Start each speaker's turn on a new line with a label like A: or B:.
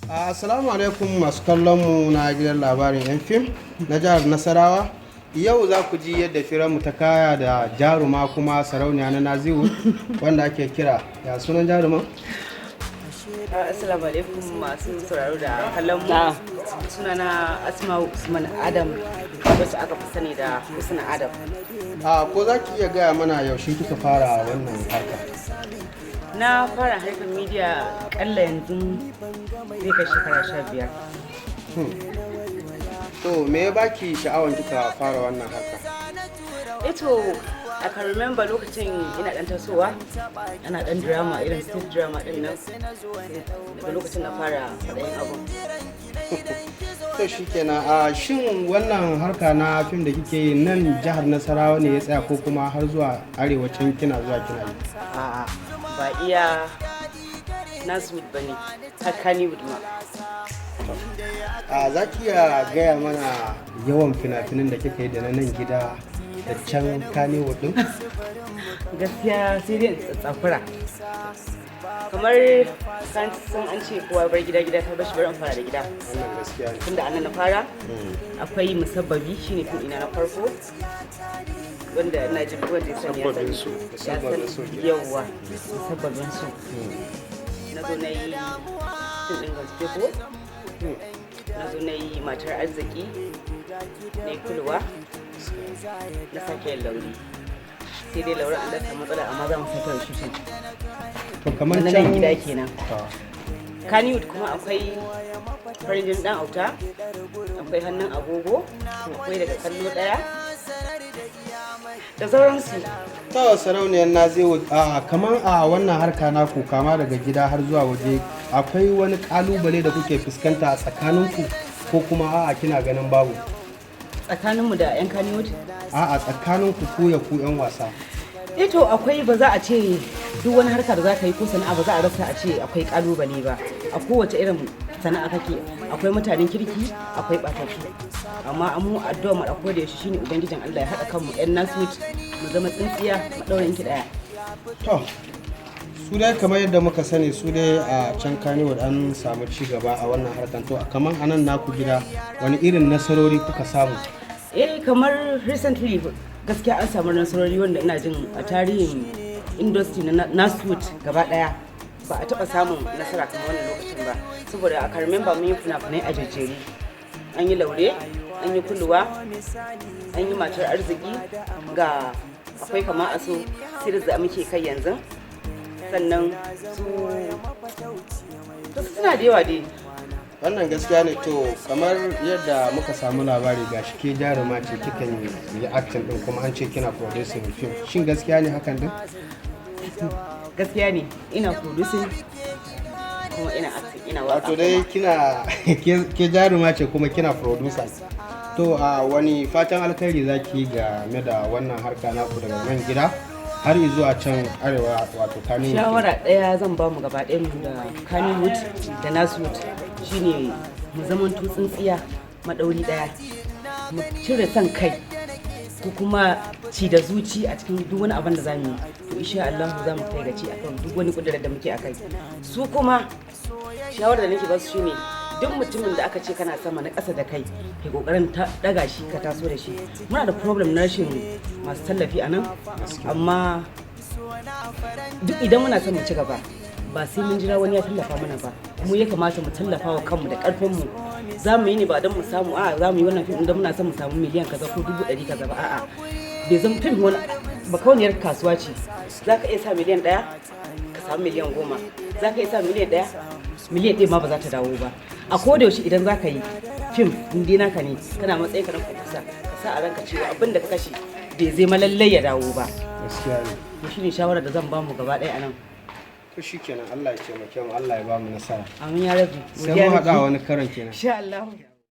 A: Assalamu alaikum masu kallon mu na gidan labarin 'yan fim na jihar Nasarawa. Yau za ku ji yadda firanmu ta kaya da jaruma kuma sarauniya na Naziru, wanda ake kira, ya sunan jaruman?
B: Assalamu alaikum masu sauraro da kallon mu. Sunana Asma'u Usman Adam, wacce aka fi sani da Husna Adam.
A: A ko za ki iya gaya mana yaushe kika fara wannan harka?
B: Na fara harkar media kalla yanzu zai kai shekara 15.
A: To, me ya baki sha'awan kika fara wannan harka?
B: Eto, I can remember lokacin ina dan tasowa ana dan drama, irin stage drama din nan. Daga lokacin na fara faɗayin abun.
A: To shikenan. A shin wannan harka na fim da kike yi nan jihar Nasarawa ne ya tsaya, ko kuma har zuwa arewacin kina zuwa kina yi?
B: A'a, ba iya Naswood ba ne, har Kannywood ma.
A: A za ki iya gaya mana yawan fina-finan da kika yi da na nan gida da can Kannywood din?
B: Gaskiya sai dai in tsakura. Kamar kan san an ce kowa bar gida, gida ta bashi, bari in fara da gida.
A: Wannan gaskiya ne.
B: Tunda anan na fara. Akwai Musabbabi, shine fim ina na farko, wanda ina jin duk wanda ya sani ya sani.
A: Musabbabin so.
B: Ya
A: Musabbabin so
B: sani.
A: Kenan.
B: Yawwa, Musabbabin So. Na zo na yi fim ɗin Gaske, na zo na yi Matar Arziki, na yi Kulwa, na sake yin Lauri. Sai dai Lauri an samu matsala, amma za mu sake yin shooting.
A: To, kamar
B: na
A: can
B: nan gida kenan.
A: To.
B: Kannywood kuma akwai Farin Jinin Dan Auta, akwai Hannun Agogo, akwai Daga Kallo Daya, da sauransu.
A: To, sarauniyar Naziru, a kamar a wannan harka naku, kama daga gida har zuwa waje, akwai wani kalubale da kuke fuskanta a tsakaninku, ko kuma a'a, kina ganin babu?
B: Tsakaninmu da 'yan Kannywood?
A: A'a, tsakaninku ku ya ku 'yan wasa.
B: Eh to, akwai. Ba za a ce duk wani harka da za ka yi ko sana'a ba za a rasa a ce akwai kalubale ba. A kowace irin sana'a kake, akwai mutanen kirki, akwai batattu. Amma mu addu'a mu a koda yaushe shine Ubangijin Allah ya haɗa kanmu 'yan Naswood mu zama tsintsiya maɗaurin ki ɗaya.
A: To, su dai kamar yadda muka sani, su dai a can Kannywood an samu ci gaba a wannan harkan. To, kamar anan naku gida, wani irin nasarori kuka samu?
B: Eh, kamar recently gaskiya an samu nasarori wanda ina jin a tarihin industry na Naswood gaba daya ba a taba samun nasara kamar wannan lokacin ba, saboda a remember mun yi fina-finai a jejjere. An yi Laure, an yi Kulluwa, an yi Matar Arziki, ga akwai Kama Aso series da muke kai yanzu. Sannan su suna da yawa dai.
A: Wannan gaskiya ne. To, kamar yadda muka samu labari, ga shi ke jaruma ce, kikan yi acting din, kuma an ce kina producing film. Shin gaskiya ne hakan din?
B: Gaskiya ne, ina producing kuma ina acting, ina waka.
A: Wato dai kina ke jaruma ce kuma kina producer. To, a wani fatan alkhairi zaki yi game da wannan harka naku daga nan gida har zuwa can arewa, wato Kannywood?
B: Shawara ɗaya zan ba mu gaba ɗayan mu da Kannywood da Naswood shine mu zamanto tsintsiya maɗauri ɗaya, mu cire son kai ko kuma ci da zuci a cikin duk wani abin da za mu yi. To, insha Allah za mu kai gaci akan duk wani kudurar da muke akai. Su kuma shawarar da nake ba su shine duk mutumin da aka ce kana sama, na ƙasa da kai, kai kokarin daga shi, ka taso da shi. Muna da problem na rashin masu tallafi a nan, amma duk idan muna son mu ci gaba, ba sai mun jira wani ya tallafa mana ba. Mu ya kamata mu tallafa wa kanmu da karfin mu. Za mu yi ne ba don mu samu, a za mu yi wannan fim don muna son mu samu miliyan kaza ko 100,000 kaza ba. A'a, bai zama fim wani bakauniyar kasuwa ce. Za ka iya sa miliyan 1 ka samu miliyan 10, za ka iya sa miliyan 1, miliyan 1 ma ba za ta dawo ba. A koda yaushe idan za ka yi fim, in dai naka ne, kana matsayin ka na producer, ka sa a ranka cewa abin da ka kashe bai zai ma lallai ya dawo ba.
A: Gaskiya ne.
B: To, shine shawarar da zan ba mu gaba ɗaya a nan.
A: To shikenan, Allah ya taimake mu, Allah ya ba mu nasara.
B: Amin ya rabbi.
A: Sai mu haɗa wani karon kenan.
B: Insha Allah.